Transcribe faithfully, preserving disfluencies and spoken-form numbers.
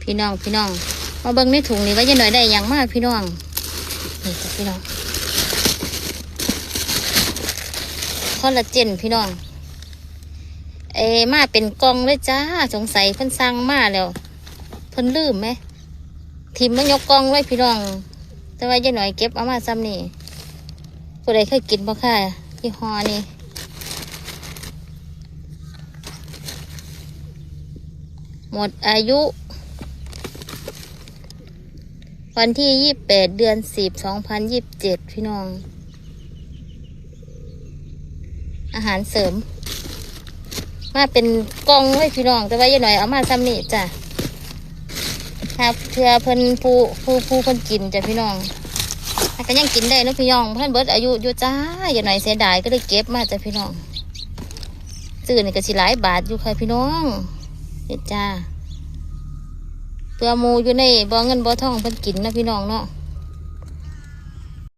พี่น้องพี่น้อง มาเบิ่งในถุงนี่ว่ายายหน่อยได้หยังมาพี่น้อง นี่จ้ะพี่น้อง คอลลาเจนพี่น้อง เอ มาเป็นกล่องเลยจ้า สงสัยเพิ่นสั่งมาแล้ว เพิ่นลืมไหม ถิ่มมายกกล่องไว้พี่น้อง แต่ว่ายายหน่อยเก็บเอามาซ้ำนี่ ผู้ใดเคยกินบ่คะยี่ห้อนี้ หมดอายุ วันที่ยี่สิบแปด เดือนสิบ สองพันยี่สิบเจ็ด พี่น้อง อาหารเสริม มาเป็นกล่องเลยพี่น้อง แต่ว่ายายหน่อยเอามาซ้ำนี่จ้ะ ครับ เพื่อเพิ่นผู้ผู้ผู้เพิ่นกินจ้ะพี่น้อง มันก็ยังกินได้เนาะพี่น้อง เพิ่นเบิดอายุอยู่จ้า ยายหน่อยเสียดายก็เลยเก็บมาจ้ะพี่น้อง ซื้อนี่ก็สิหลายบาทอยู่ค่ะพี่น้อง นี่จ้า เพื่อหมู่อยู่ในบ่อเงินบ่อทองเพิ่นกินนะพี่น้องเนาะ